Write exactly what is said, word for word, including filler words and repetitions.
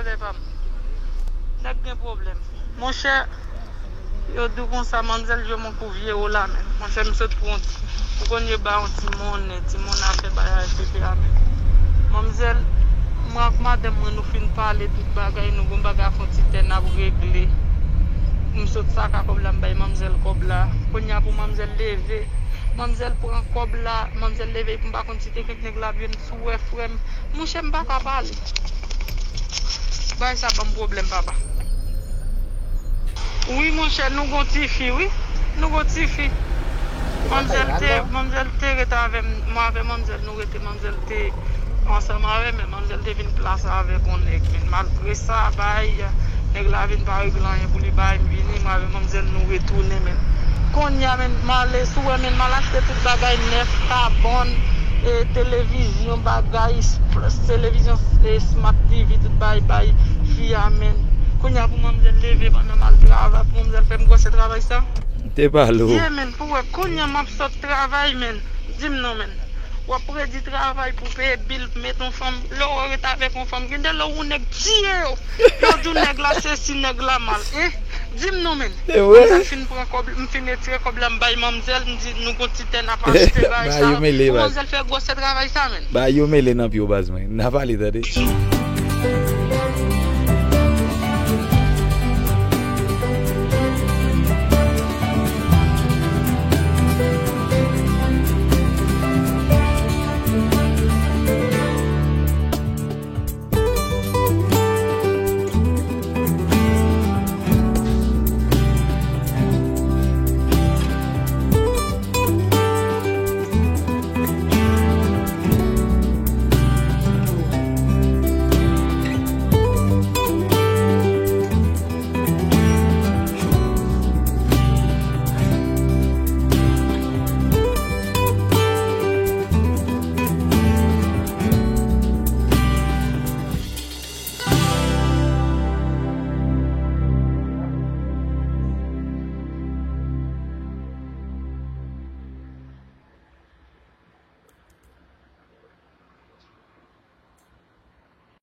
Frè pa m, nèg gen pwoblèm. Monchè, yo di w konsa, manmzèl jwe m yon kou vye wola, men. Monchè, m sot pran yon ti, ou konn yo ba yon ti monnen, ti monnen afè bagay, et cetera, men. Manmzèl, mwen ak madanm mwen, nou fin pale tout bagay, nou gon bagay ak yon ti tè n ap regle. M sot saka kòb la, m bay manmzèl kòb la. Kounye a pou manmzèl leve, manmzèl pran kòb la, manmzèl leve, epi m pa konn si te kèk nèg la ap jwenn sou wè frè m. Monchè, m pa ka pale. Bagay sa ban m pwoblèm, papa. Wi, monchè, nou gon tifi, wi. Nou gon tifi. Manmzèl te, manmzèl te ret avè m. Mwen avè manmzèl, nou rete, manmzèl te ansanm avè m, men manmzèl te vin plase avèk yon nèg, men malgre sa, bay, nèg la vin pa regle anyen pou li, bay, m vini, mwen avè manmzèl, nou retounen, men. Kounye a, men, m ale sou wè, men, m al achte tout bagay nèf, kabòn, e, televizyon, bagay, s-, televizyon, e, Smart T V, tout bagay, bay, fi a, men. Kounye a, pou manmzèl leve pandan m al travay, pou manmzèl fè m gwòsè travay sa. Te pale w. Yeah, men, pou wè, kounye a, m ap sot travay, men. Di m non, men. W ap redi travay pou peye bil, pou met yon fanm. Lè w ret avèk yon fanm, gen de lè w nèg tiye yo. Yo di w nèg la sesi, nèg la mal. Hein? Di m non, men. Se vre. Mwen fin pran kòb, m fin retire kòb la, m bay manmzèl, m di nou gon ti tè n ap achte bagay sa. Ba yo mele, baz. Pou manmzèl fè gwòsè travay sa, men. Ba yo mele nan pye w, baz mwen. N a pale, tande.